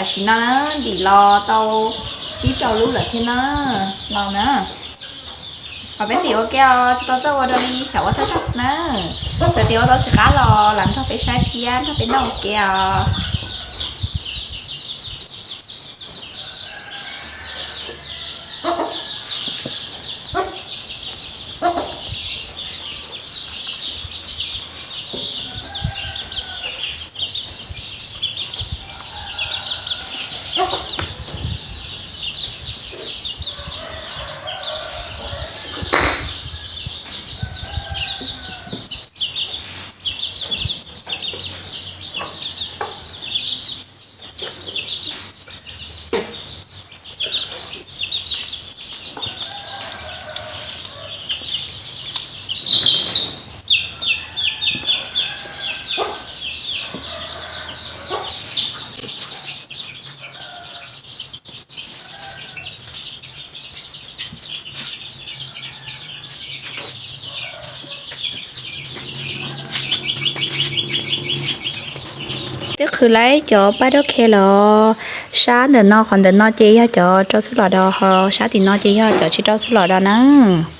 Tam sim no na, ntim los tau tsib rau lub lawm thiab na, los na. Ho peb ntim ua ke os, tsis tau txawj ua dua li xyaum ua thawj zaug na. Txawm tias ua tau tsis qab los lam nrog peb saib thiab nrog peb noj ua ke os. Twb qhwv laib cov paj dab qhe los, sab ntawm no, qhov ntawm no ces yog cov rau xub los do, ho sab tim no ces yog cov tsis rau xub los do nawb.